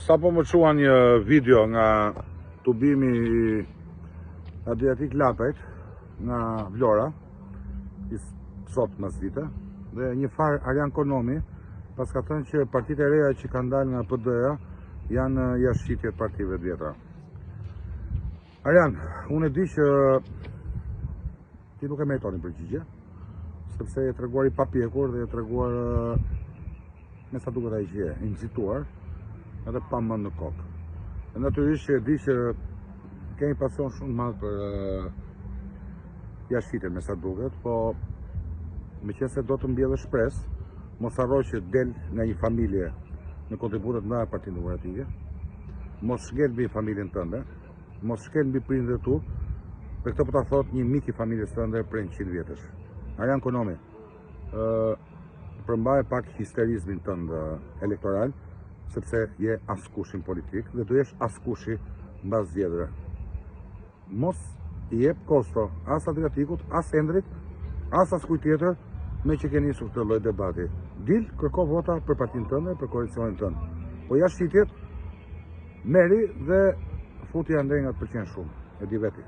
Sapo më çuan një video nga tubimi i Adriatik Lapajt nga Vlora, i sot masdite, dhe një farë Arjan Konomi paska thënë që partitë e reja që kanë dalë nga PD-ja janë jashtëqitje të partive të vjetra. Arjan, unë e di që ti nuk e meriton një përgjigje, sepse je treguar i papjekur dhe je treguar me sa duket ai që je, i nxituar, edhe pa mend në kokë. Dhe natyrisht që e di që ke një pasion shumë të madh për jashtëqitjen me sa duket, po meqenëse do të mbjellësh shpresë, mos harro që del nga një familje me kontribute të mëdha në Partinë Demokratike, mos shkel mbi familjen tënde, mos shkel mbi prindërit e tu, dhe këtë po ta thotë një mik i familjes tënde prej 100 vjetësh. Arjan Konomi, ë përmbaje pak histerizmin tënd elektoral, sepse je askushi në politikë dhe do jesh askushi mbas zgjedhjeve. Mos i jep kosto as Adriatikut, as Endrit, as askujt tjetër, meqë ke nisur këtë lloj debati. Dil, kërko vota për partinë tënde, për koalicionin tënd. Po jashtëqitjet, merri dhe futi andej nga të pëlqen shumë, e di vetë.